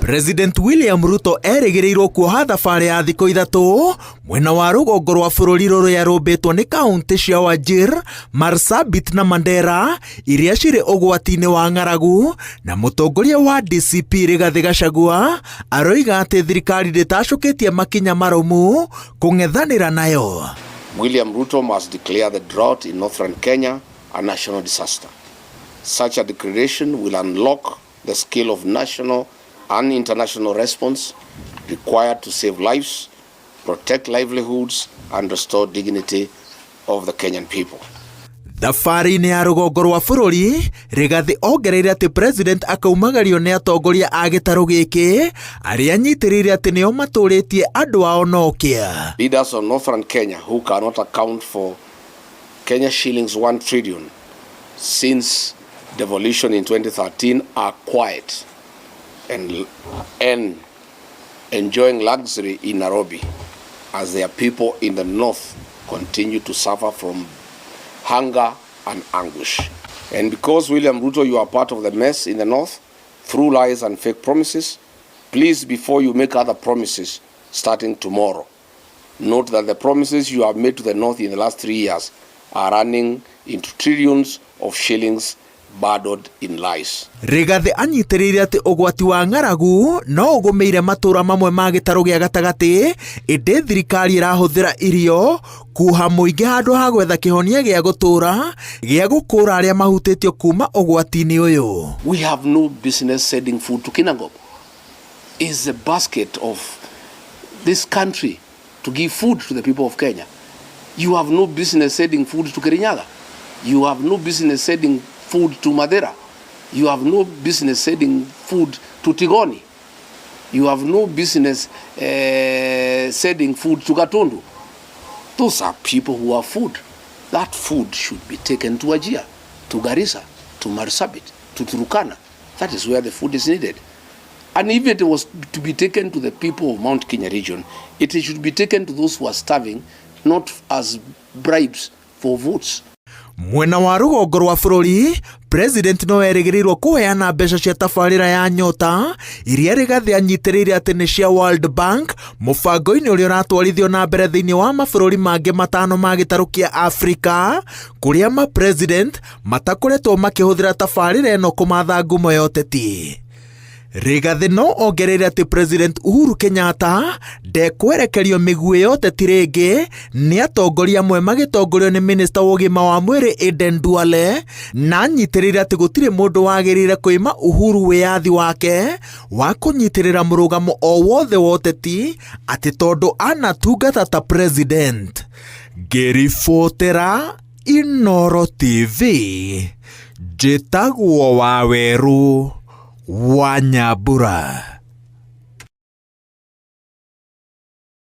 President William Ruto erĩgĩrĩirwo kuoha thabarĩ ya thikũ 3 mwena wa rũgongo rwa bũrũri rũrĩa rũmbĩtwo nĩ kaũntĩ cia Wajir, Marsabit na Mandera iria cirĩ ũgwati-inĩ wa ng'aragu, na mũtongoria wa DCP Rigathĩ Gachagua aroiga atĩ thirikari ndĩtacũkĩtie makinya marũmu kũng'ethanĩra nayo. William Ruto must declare the drought in northern Kenya a national disaster. Such a declaration will unlock the scale of national and international response required to save lives, protect livelihoods, and restore dignity of the Kenyan people. Thabarĩ-inĩ ya rũgongo rwa bũrũri, Rigathĩ ongereire atĩ president akaumagario nĩ atongoria a gĩtarũ gĩkĩ arĩa anyitĩrĩire atĩ nĩo matũrĩtie andũ ao Nokia. Leaders of northern Kenya who cannot account for Kenya shillings 1 trillion since devolution in 2013 are quiet and enjoying luxury in Nairobi as their people in the north continue to suffer from hunger and anguish. And because William Ruto, you are part of the mess in the north through lies and fake promises, please, before you make other promises starting tomorrow, note that the promises you have made to the north in the last 3 years are running into trillions of shillings burdened in lies. Rigathĩ anyitĩrĩire atĩ ũgwati wa ng'aragu no ũgũmĩire matũra mamwe ma gĩtarũ gĩa gatagatĩ, ĩndĩ thirikari ĩrahũthĩra irio kuha mũingĩ handũ ha gwetha kĩhonia gĩa gũtũra gĩa gũkũra arĩa mahutĩtio kuma ũgwati-inĩ ũyũ. We have no business sending food to Kinangop. Is the basket of this country to give food to the people of Kenya. You have no business sending food to Kirinyaga. You have no business sending food to Mathira. You have no business sending food to Tigoni. You have no business sending food to Gatundu. Those are people who have food. That food should be taken to Wajir, to Garissa, to Marsabit, to Turkana. That is where the food is needed. And if it was to be taken to the people of Mount Kenya region, it should be taken to those who are starving, not as bribes for votes. Mwena wa rũgongo rwa bũrũri, president no erĩgĩrĩirwo kũheana mbeca cia tabarĩra ya Nyota iria Rigathĩ anyitĩrĩire atĩ nĩ cia World Bank mũbango-inĩ ũrĩa ũratwarithio na mbere thĩinĩ wa mabũrũri mangĩ 5 ma gĩtarũ kĩa Afrika, kũrĩa ma president matakoretwo makĩhũthĩra tabarĩra ĩno kũmatha ngumo ya ũteti. Rigathĩ no ongereire atĩ President Uhuru Kenyatta ndekwerekerio mĩguĩ ya ũteti rĩngĩ nĩ atongoria amwe magĩtongorio nĩ minista wa ũgima wa mwĩrĩ Aden Duale, na anyitĩrĩire atĩ gũtirĩ mũndũ wagĩrĩire kũima Uhuru wĩyathi wake wa kũnyitĩrĩra mũrũgamo o wothe wa ũteti atĩ tondũ anatungata ta president. Ngĩribotera Inooro TV, njĩtagwo Wawerũ wa Nyambura.